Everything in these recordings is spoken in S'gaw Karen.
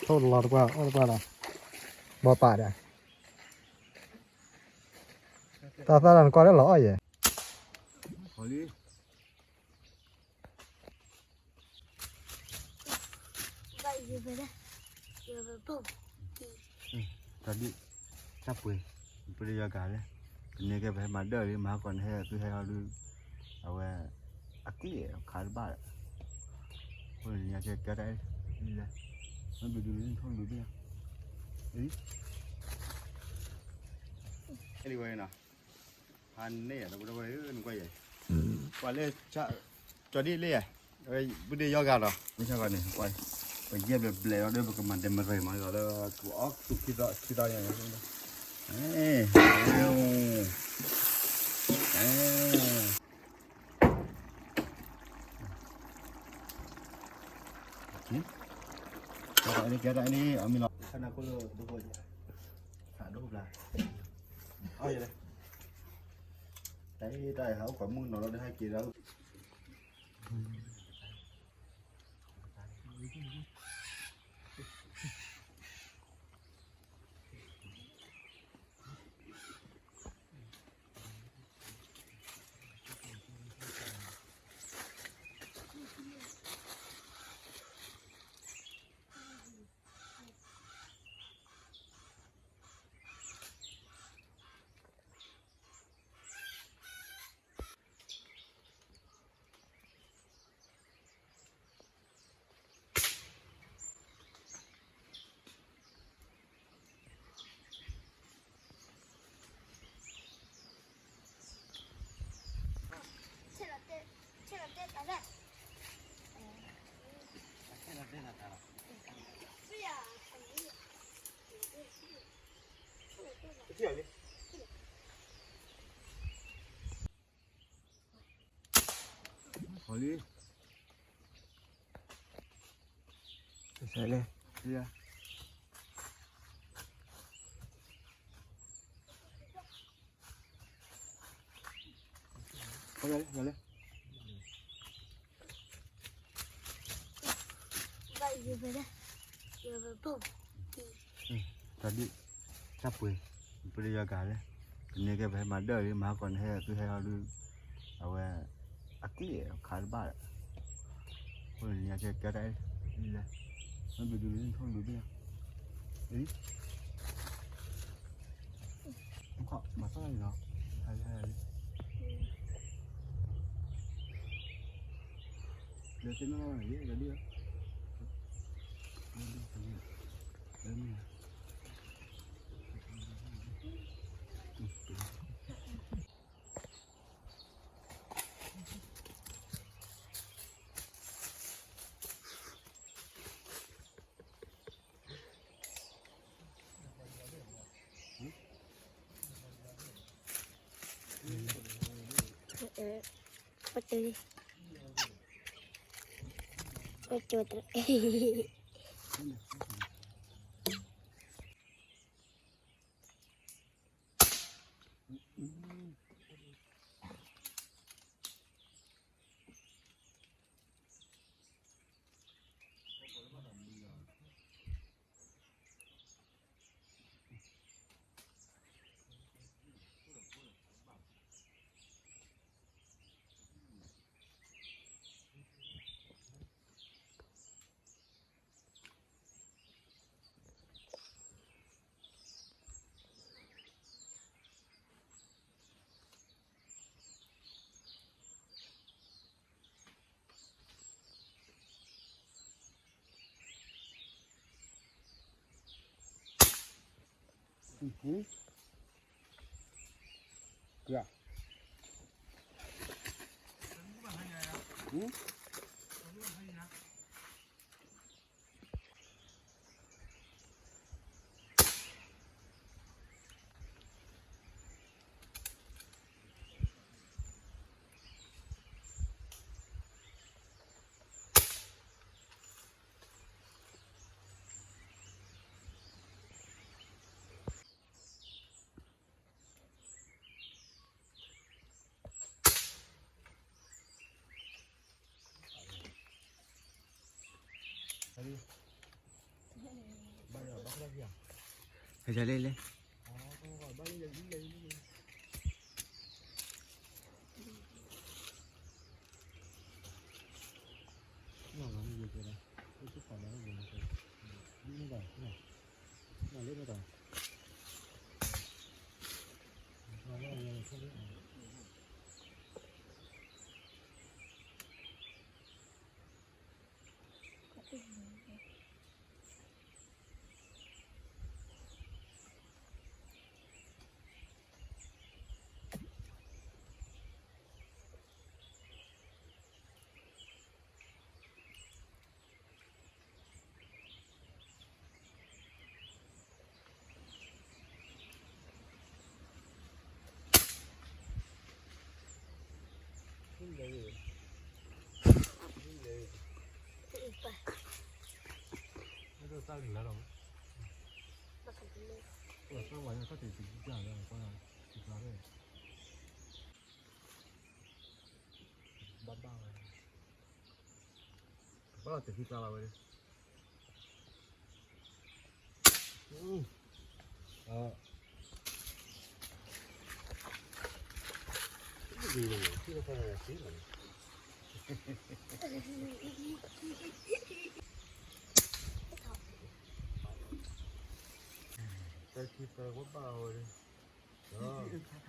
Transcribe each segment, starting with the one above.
ထိၣ်လီၤတပှၢ် အီၣ်တပှၢ်လီၤ, ဘီပာ်ဒီး, တၢ်သၣ်တၢ်နကွၢ်လၢလီၤအီၣ်ယဲၢ်, တၢ်ဒုး, တၢ်ပှ့ၤ, ပဒိၣ်ယွၤကၤလဲၣ်, ပန့ၢ်ကဲပဟဲမၤဒၢၣ်လံ မၤဟါကီးန့ၣ်ဟဲသုဟဲအီၤဒုး, အဝဲ, အကျ့ၣ်ခးတဘၣ်ဒီး, အဃိန့ၣ်ညါကဲကဲတၢ်အံၤ, လံလဲၣ်, မ့ၢ်ဘုဒုလံထိၣ်လူၤဘ့ၣ်, အံၤ, အဲလံဝဲနီၤ, ဖးန့ၢ်ယၤ တဝဲတဝဲနကွၢ်ယဲၢ်, ကွၢ်လၢ, ကၠီဒ်လၢယဲၢ်, ဘုဒုယွၤကၤလီၤ မ့ၢ်ဆၣ်ဂီၤန့ၣ် ကွၢ်, ပယဲၢ်ဘျဲၣ်ဘျဲၣ်လီၤဒီး ပကမၤဒဲးမရၢၢ်မးလီၤဒီး ကအိၣ်သူၣ်ခံသီခံသီယဲၢ်, ကဲဒ်အံၤ အမ့ၢ်လီၤ ခါနၤခိၣ်လၢဒိၣ်ဃိ, ခးဒိၣ်ဘျါ, အီၣ်ယဲၢ်လဲၣ်, တၢ်အံၤ တၢ်အံၤ ဟးအိၣ်ကိးမုၢ်နီၤလီၤဒီး ဟဲက့ၤဒီး ဟီလံ, လဲၣ်, လဲၣ်, လဲၣ်, တၢ်ဒုး, တၢ်ပှ့ၤ, ပဒိၣ်ယွၤကၤလဲၣ်, ပန့ၢ်ကဲပဟဲမၤဒၢၣ်လံ မၤဟါကီးန့ၣ်ဟဲသုဟဲအီၤဒုး, အဝဲ, အကျ့ၣ်ခးတဘၣ်ဒီး, အဃိန့ၣ်ညါကဲကဲတၢ်အံၤ, လံလဲၣ်, မ့ၢ်ဘုဒုလံထိၣ်လူၤဘ့ၣ်, အံၤ မၤသီၣ်လီၤ, လၢသ့ၣ်နီၣ်လီၤန့ၣ် လၢဒၣ်, လၢမ့ၢ်ဧါ. လဲလဲလဲ ဘၣ်တသံကျါလီၤဝဲဒၣ် တ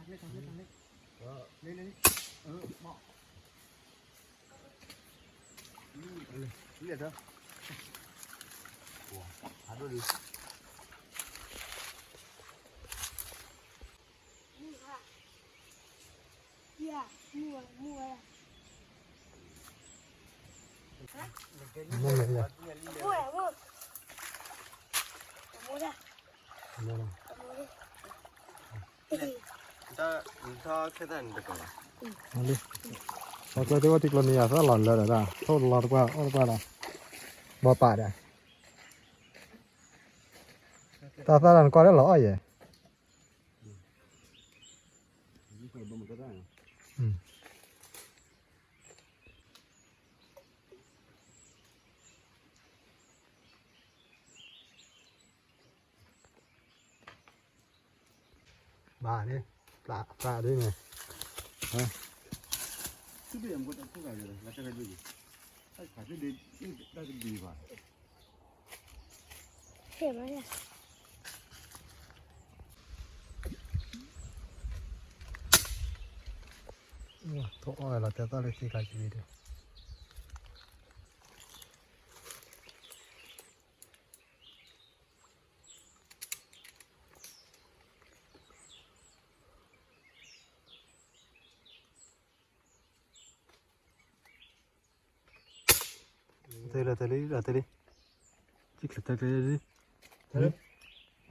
ၢ်ခံသၢဝဲဘၣ်ဝဲဒၣ် လံ ပှၤကျဲသ့ၣ်ဝဲတံကျိၤန့ၣ် အသၣ်လီၤလၢာ်ဒီး ထိၣ်လီၤတပှၢ်အီၣ်တပှၢ်လီၤ ဘီပာ်ဒီး တၢ်သၣ်တၢ်နကွၢ်လၢလီၤအီၣ်ယဲၢ် ဘၣ်န့ၣ် ပျၢ်ပျၢ်ဒ်န့ၣ် ထိၣ်အီၣ်လီၤတဲာ်သီၣ်လၢသ့ခါဆံးဒီး တဲလီၤတဲလီၤတဲလီၤ စံၣ်ချၢတဲကျဲလီၤ တဲလီ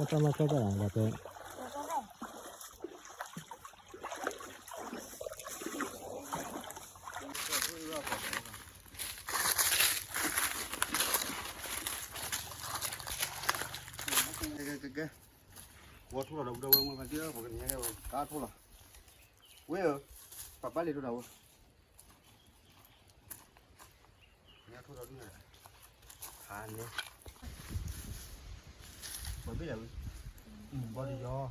ၤ တၢ်မၤကဲတၢ်လီၤတဲ ကဲ ကဲ ကဲ ဝဲထိၣ်လီၤဒီး ဝဲမ့ၢ်ဖါတံၢ် ပကညါကဲ ကါထိၣ်လီၤ ဝဲဧၢ ပပၢ်လံၤထိၣ်ဒီးဝဲ ညါထိၣ်ဒီးဒုၣ် ဖးန့ၣ် ပှၤဘ့ၣ်လၢဝဲ ဘီတယီ ဘီတယီ န့ၢ်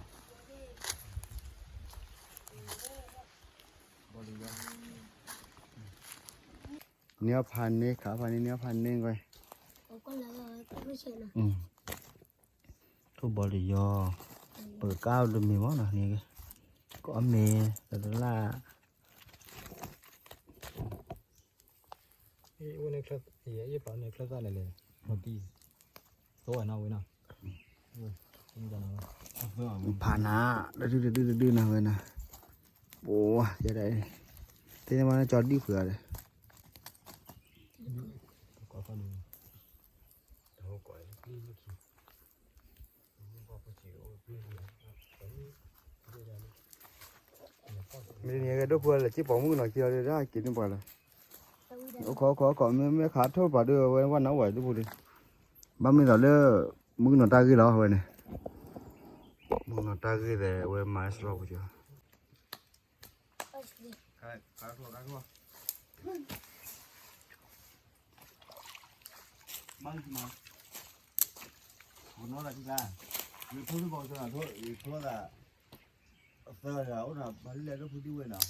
အီၣ်ဖးန့ၢ် ခးဖးန့ၢ် န့ၢ်အီၣ်ဖးန့ၢ်ကွၢ် ထိၣ်ဘီတယီ ပကကါတမံၤမ့ၢ်နီၤ န့ၣ် ကအီၣ်မ့ၤ တလၢ် အိၣ်န့ၣ် ယပာ်န့ၣ်ချၢသၣ်န့ၣ်လဲၣ် မတံ သိအနီၣ်ဝဲနီၤ ဖးနၤ တဒုတဒုတဒုနၤဝဲနၤ ပှၤ ယဲဒၣ် တဲန့ၣ်မ့ၢ်ကၠီဒုၣ်ဖုးအီၤဒီး မ့ၢ်န့ၣ် ဒိၣ်ဖိလဲၤစ့ၢ်ပိာ်မုၣ်ကနီၤခံလီၤဒီး က့ၤန့ၢ်ပှၤလၢ အိၣ်ခိးခိးခိး မ့ၢ်မ့ၢ်ခးထိၣ်ပှၤဒုးဝဲ ဝဲနဝဲဒိၣ်ဖိဒီး ဘၣ်မ့ၢ်သိးလၢ မုၣ်ကနီၤတၢ်ဂ့ၢ်လီၤဝဲန့ၣ်, မုၣ်ကနီၤတၢ်ဂ့ၢ်ဒီး အဝဲမၤစလီပူၤကီ မၤလၢမၤ, ပနီၢ်သးခံကျါ, ယဖိသုဘီကနီၤထိၣ် ယဖိသး, သၢဂၤအိၣ်နီၤ ပှၤလၢလဲၤဒိၣ်ဖုဒုဝဲနီၤ,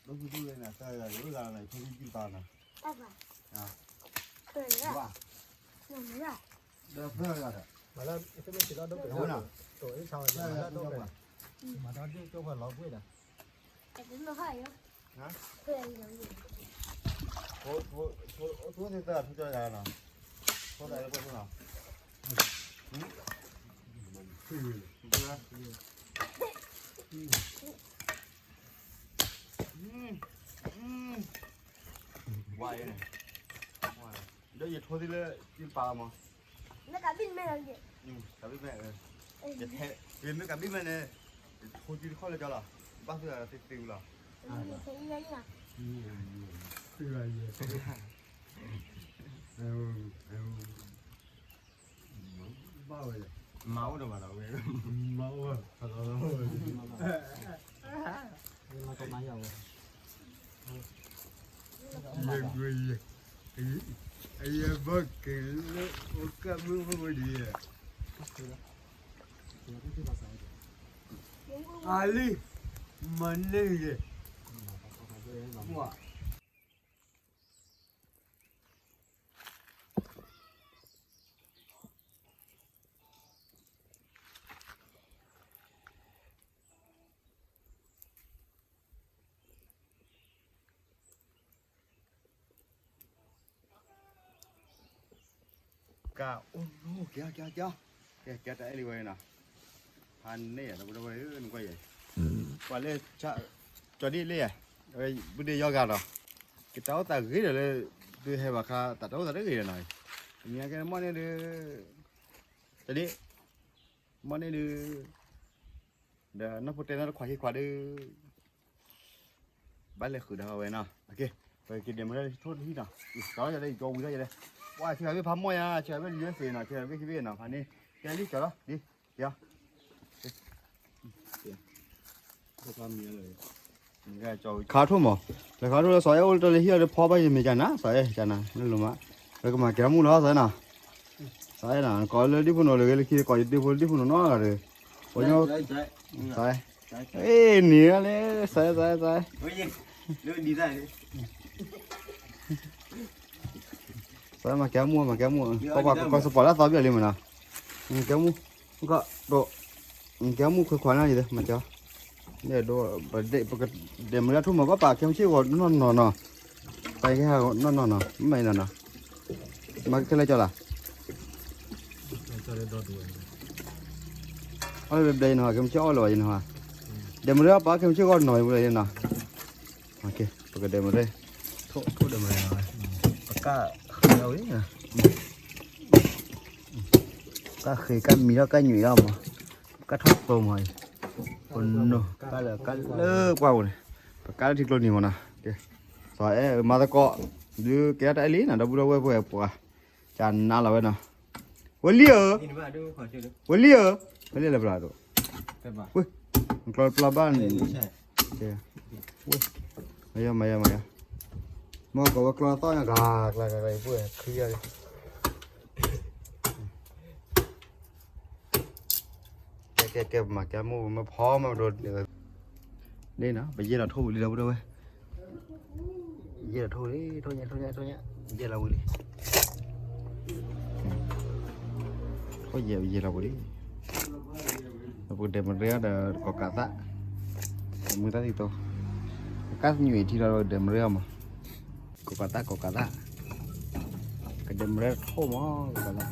ဒိၣ်ဖုဒုဝဲနီၤ သၢဂၤ ယအိၣ်ဂၤနီၤ ယဖိသုကံၢ်ပာ်နီၤ, ဝါ, ဒီးသၢဂၤဒီး, မၤလၢသၢဂၤ မၤလၢဒိၣ်ဖု, မၤတၢ်ဒိၣ်ကၢ်ပှၤလီၤပှ့ၤဒီး ဖိသၢဂၤ ဖိသၢဂၤနီၤ, ဖိသၢဂၤလၢပှဲၤဖိနီၤ, ဝါအံၤန့ၣ်, ဒီးယထိသ့လၢကံၢ်ပာ်လီၤမး, ကဘံၣ်မဲ, ယမ့ၢ်ကဘံၣ်မဲန့ၣ်, ယထိကံၢ်တခီလၢကၠီလီၤ, ဘၣ်သ့ၣ်သ့ၣ်လီၤ, မၤအိၣ်ဒီးဘၣ်ဒီးဝဲ, မၤအိၣ်ဒီးဘၣ်ဒီးဝဲ, ယဲၢ်ဘၣ်က့ၤလၢ အိၣ်ကၢ်မုၢ်ဖိဝဲဒ်, အလံ, မၤန့ၢ်ယဲၢ်, ကအိၣ်နီၢ်ကဲကဲကဲ, ကဲကဲတၢ်အဲၣ်လံဝဲနီၤ, ဖးန့ၢ်ယၤ ဒီပုၢ်ဒီဝဲၢ်ဧၢ နကွၢ်ယဲၢ်, ပှၤလၢ ကၠီဒ်လၢယဲၢ်, ဝဲဘုဒ္ဓယီဂၤဒီး, ကတၢ်အိၣ်သးဂ့ၤဒီးလၢ ဒုးဟဲဘၣ်ခါ တၢ်တအိၣ်သးတဂ့ၤဒီးနီၤ, မ့ၢ်ကဲမီၢ်န့ၣ်ဒုး, ကၠီဒ်, မီၢ်န့ၣ်ဒုး ဒီးနီၢ်ဖိတဲနီၢ်တခွးဟံၣ်ခွးဒီး ဘၣ်လဲၤဃုာ်ဒီးဝဲနီၤ, ပက့ၤဒဲးမုၢ်လၢထိၣ်တဟံၣ်နီၤ, ကီယၤဒီး ယကီဝံၤထီၣ်ယၤဒီး, ပှၤဆံးဂၤဘ့ၣ်ဖးမီၢ်ယၤ ဆံးဂၤဘ့ၣ်လၢယဲၢ်သ့ၣ်နီၤ, ဆံးဂၤဘ့ၣ်ခံဘ့ၣ်နီၤ, ဖးန့ၣ် ကဲလံကီလီၤ, ဒ်, ကီ ခါထိၣ်မး, လဲၤခါထိၣ်လၢစီၤအဲၣ်အိၣ်လၢတၢ်လၢဟံၣ်အီၤဒီးဖီဘၣ်ယမ့ၢ်ကနၤ စီၤအဲၣ်ကနၤ နလိၤမး, လၢကမၤကဲထီၣ်မူလီၤစီၤအဲၣ်နီၤ, စီၤအဲၣ်နီၤ ကိးလၢဒံဖိနိၤလၢဂ့ၤလၢခံကိးယဒံဖိဒံဖိနိၤနီတဂၤဒီး, ပှၤညီ, စီၤအဲၣ်, အ့ၣ်န့ၣ်လၢ စီၤအဲၣ် စီၤအဲၣ် စီၤအဲၣ် စီၤအဲၣ်မၤကဲမူ မၤကဲမူ, ပှၤကီၢ်စပီးလၢအသီဘၣ်လံမးနီၤ, မၤကဲမူ, ကီး, မၤကဲမူခွဲးခွါနီၤယသ့ မၤကဲ, ဒ်, ပကဒဲးမုၢ်လၢထိၣ်မး ကီးပာ်ခဲမုၢ်ဆ့ၣ်ဂီၤနီၢ်နီၢ်နီၤ, ပာ်ကဲနီၢ်နီၢ်နီၤ မ့ၢ်နီၤနီၤ, မၤကဲခဲလၢာ်ကၠီလီၤ, အီၣ်လၢဘျဲဘျဲနီၤ ခဲမုၢ်ဆ့ၣ်အီၣ်လၢၤဘၣ်ယနီၤ, ဒဲးမုၢ်လၢပာ်ခဲမုၢ်ဆ့ၣ်ဂီၤနီၤယမူလၢယနီၤ ပကဒဲးမုၢ်ရ့ၣ်, ထိၣ်ဒဲးမုၢ်ရ့ၣ်, ပကဃ့အီၤဝဲ, ကဃ့ကမံၤထီၣ်ကညွံးထီၣ်မး, ကထီၣ်သိမးအံၤ, ပနိၢ်ကလၢကလၢပှၢ်ပူၤန့ၣ်, ပကလၢထံကျိနံၤမးနီၤ, စီၤအဲၣ်မၤသကိး, ဒုးကဲတၢ်အဲၣ်လံနီၤ ဒီပုၢ်ဒီဝဲၢ်ပှဲၤပှၤ, ကနၤလီၤဝဲနီၤ, ဝဲလံဧၢ, ဝဲလံဧၢ, ဝဲလံလၢပျၢ်ဒိၣ်, ဝဲ, ကျီပျၢ်ဘၣ်န့ၣ်, မယၤမယၤမယၤ, မ့ၢ်ကီးဝဲကျီသီၣ်ညါဂၤကျါဂၤဂၤအံၤပှဲၤခံဂၤလံ, ကဲကဲကဲ ပမၤကဲမူ ပမ့ၢ်ဖီမ့ၢ်ပဒိး, န့ၣ်နီၤ ပယဲၢ်လီၤထိၣ်ဝံၤလံဒီပုၢ်ဒီဝဲၢ်, ယဲၢ်လီၤထိၣ်ဝံၤလံ ထိၣ်ညါထိၣ်ညါထိၣ်ညါ, ယဲၢ်လီၤဝံၤလံ, ထိၣ်ယဲၢ်ယဲၢ်လီၤဝံၤလံ, ပကဒဲးမုၢ်ရ့ၣ်ဒီးကိးကးသး, မုၢ်သၣ်သံသိ, ကကၢ်သညွံးထံလီၤဒီးဒဲးမုၢ်ရ့ၣ်အီၤမး, ကိးကးသးကိးကးသး, ကဒဲးမုၢ်ရ့ၣ်ထိၣ်မး ကိးကးသး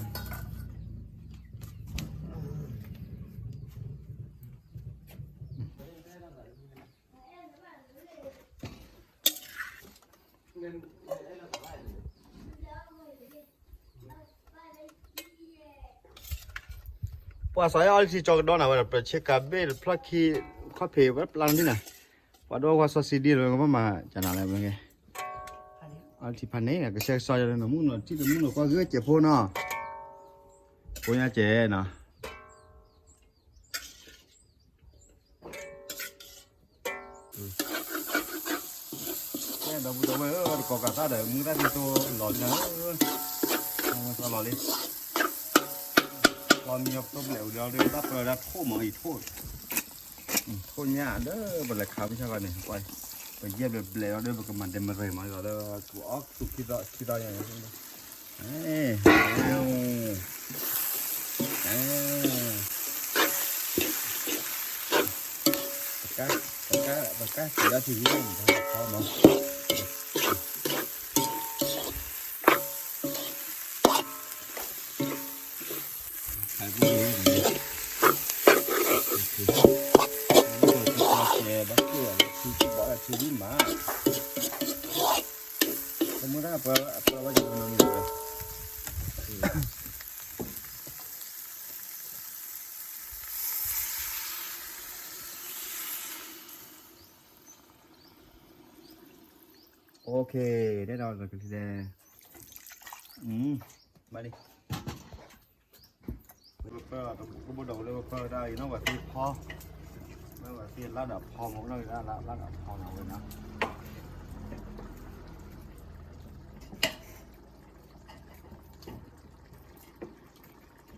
ပှၤစီၤအဲၣ်အီၣ်လၢထံကၠီကဒီးနၤဝဲဒီး ပဆ့ကၤဘ့ၣ်တဖျၢၣ်ခံ ခီၣ်ဖံးဝဲပျၢ်လီၤဒ်နၤ, ပှၤဒိၣ်ဝဲစီၤစံးဒံလီၤ ကဘၣ်မၤကနၤလၢမ့ၢ်ဂ့ၤ, အထံဖးန့ၣ် ကဆှဲကဆှီယၤလၢနမုၢ်နီၤ ထံၣ်တမုၢ်နီၤ ကွၢ်ဂ့ၤကဲးဖိနီၤ, ဖိညါကဲးနီၤ. ကဲ ဒီပုၢ်ဒီဝဲၢ်ဧၢ, တကိးကးသၣ်ဒီး မုၢ်တၢ်ဒ်သိးလီၤလံ, လီၤလံ, လီၤမံအီၤသိဘျဲၣ်ဝံၤလီၤဒီး တၢ်ပၢဒၣ်ထိၣ်မးအံၤထိၣ်, ထိၣ်ညၣ်ဒီး ပလဲၤခးမုၢ်ဆါခီန့ၣ် ပယဲၢ်ဘျဲၣ်ဘျဲၣ်လီၤဒီး ပကမၤဒဲးမရဲၣ်မးလီၤဒီး ကူအီၣ်သူခံသီခံသီညါန့ၣ် ပကါ ပကါ ပကါ ပကါ ပကါ ပကါ OK, တဲဒီးကလံၤလဲၣ်, ဘၣ်လံ, ပၢၢ် ကဘိၣ်ဒီးဝဲလၢပၢၢ်ဒၣ်အံၤနီၢ်ဝဲသ့ၣ်ဖီ, နီၢ်ဝဲသ့ၣ်လၢဒီးဖီ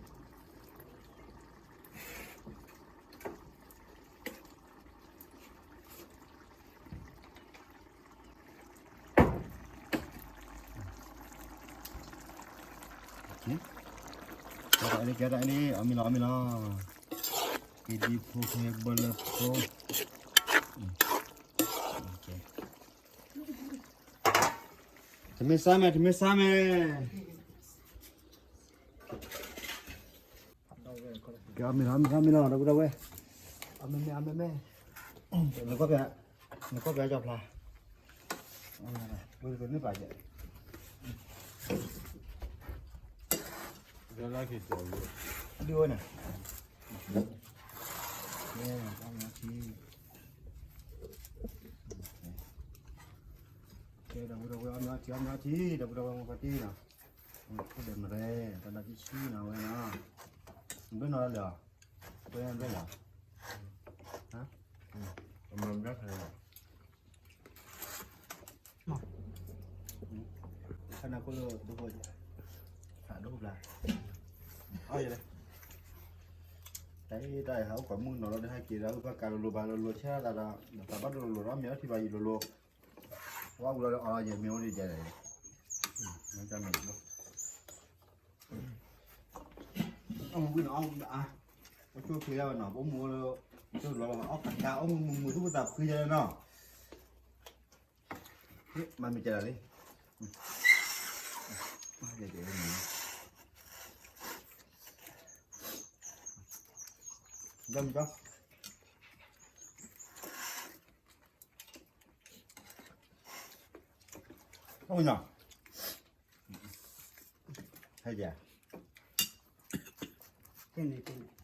မ့ၢ်နီၢ်ဝဲဒၣ်လၢဒီးဖီနီၢ်ဝဲနီၢ်. ကဲဒၣ်အံၤလံ အီၣ်မ့ၤလီၤ အီၣ်မ့ၤလီၤ, က့ၤဒံဖိခဲဘၢလၢဖိ, တမ့ၢ်ဆါမဲာ် တမ့ၢ်ဆါမဲာ်. ကဲ အီၣ်မ့ၤလီၤ အီၣ်မ့ၤလီၤ ဒီပုၢ်ဒီဝဲၢ်, အမ့မ့ၢ် အမ့မ့ၢ်, နကွၢ်ဖဲ နကွၢ်ဖဲကၠီဖျါ, ဝဲကန့ၢ်ပာ်ကဲ, ဒုးဝဲန့ၣ်, ကဲ အီၣ်မ့ၤထံ, ကဲ ဒီပုၢ်ဒီဝဲၢ် အီၣ်မ့ၤအီထံ အီၣ်မ့ၤအီထံ ဒီပုၢ်ဒီဝဲၢ် မ့ၢ်ကီးတ့ၢ်နီၤ, ခိၣ်ဒဲးမရဲၣ် တၢ်လၢကဆံနီၤဝဲနီၤ, ဘၣ်နီၤလၢာ်, ဘၣ်နီၤလၢာ်, ခါနၤခိၣ်လၢဒိၣ်ဘိ, ဒိၣ်ဘိဘျါ, အီၣ်ယဲလဲၣ်, တၢ်အံၤ တၢ်အံၤ ဟးအိၣ်ကိးမုၢ်နီၤလီၤ ဒီးဟဲက့ၤဒီး ဟးအိၣ်ဖၢကးလိၤလိၤဘၣ်လိၤလိၤ ဆဲးလီၤသးဒီး တၢ်ဘၣ်ဒိလိၤလိၤဒီး မ့ၢ်အီထံဘၣ်ယံာ်လိၤလိၤ, ဝဲအူလီၤဒီး အီၣ်ယဲ မ့ၢ်အိၣ်ဒ်ယဲလဲၣ်, မ့ၢ်တၢ်မ့ၢ် အီၣ်မ့ၤဝံၤနီၤ အီၣ်မ့ၤအါ, ပဆိၣ်ချ့ဒၣ်ဝဲနီၤ ပအိၣ်မူလၢ တလီၤလီၤ အီၣ်ကဒါ အီၣ်မ့ၤမုာ်မုာ်သူၣ်ပသးဖှံယဲနီၤ, မၤမ့ၢ်ကဲဒၣ်လံ, မၤကဲကဲ, ဒီးမ့ၢ်ကီး အီၣ်မ့ၤနီၤ, ဟဲယၤ, ကဲန့ၣ် ကဲန့ၣ်.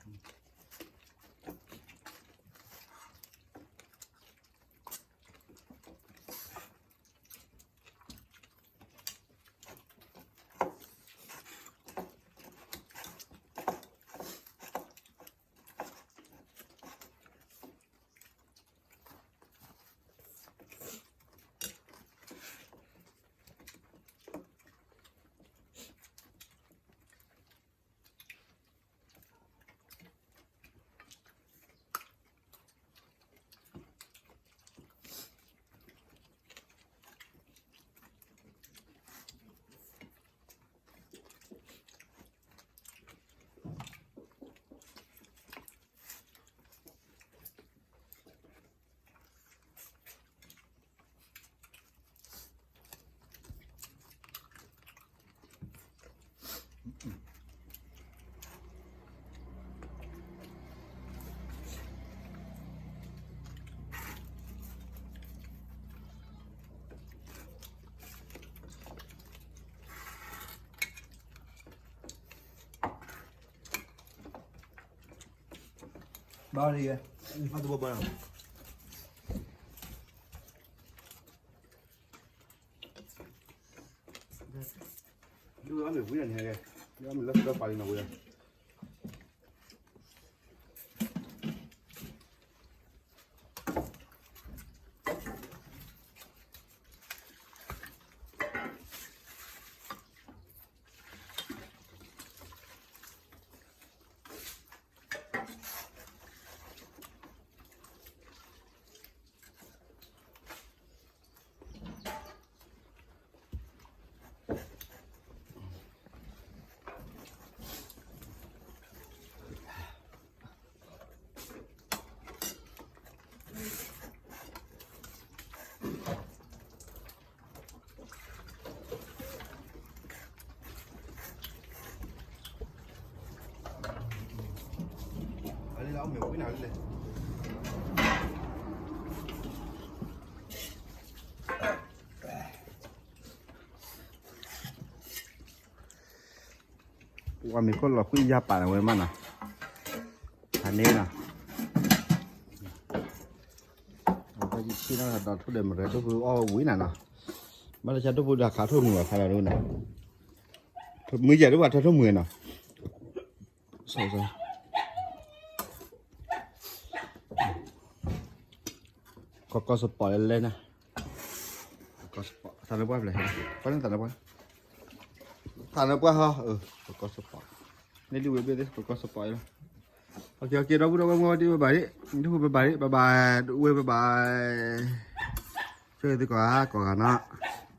ဘၣ်လံ, ဘၣ်တဘၣ်ဘၣ်လီၤ. ဒ်ဝဲအီၣ်မ့ၤဝံၤန့ၣ်ဟဲ, ဒ်အီၣ်မ့ၤလၢသၢပာ်လံနီၤဝဲ. အလံလၢအီၣ်မ့ၤဝံၤနၤလံလဲၣ်. ပှၤမ့ၤခိၣ်လီၤကွံာ်ယၢ်ပာ်န့ၣ်ဝဲမးနီၤ, ဟးန့ၣ်နီၤ, အဝဲယထံၣ်နီၤဒီးထိၣ်ဒဲးမရဲဒိၣ်ဖုအီၣ်ဝံၤနၤနီၤ, ဘၣ်တဆါဒိၣ်ဖုဒီးခးထိၣ်မုာ်ဘၣ်ခါလီၤဒိၣ်နၤ, မုာ်ယဲၢ်ဒိၣ်ဘၣ်ထီၣ်ထိၣ်မုာ်နီၤ, ကီကီစပီးလဲၣ်လဲၣ်နၤ, ကီစပီး သးလၢပှၢ်ဖျဲၣ်, ပှၢ်န့ၣ်သးလၢပှၢ်, သးလၢပှၢ်ဟီ, ကီကီစပီး, န့ၣ်ဒ်ဝဲဘ့ၣ်သ့ၣ် ကီကီစပီးလီၤ, ကီကီ ဒီပုၢ်ဒီဝဲၢ်မုၢ်ဝဲဒ်ဝဲဘၣ်ဒ်, ဒိၣ်ဖုဘၣ်ဘၣ်ဒ်, ဘၣ်ဘၣ်, ဝဲဘၣ်ဘၣ်, ဆိၣ်ဂ့ၤသုကိးဂၤကိးဂၤနီၤ.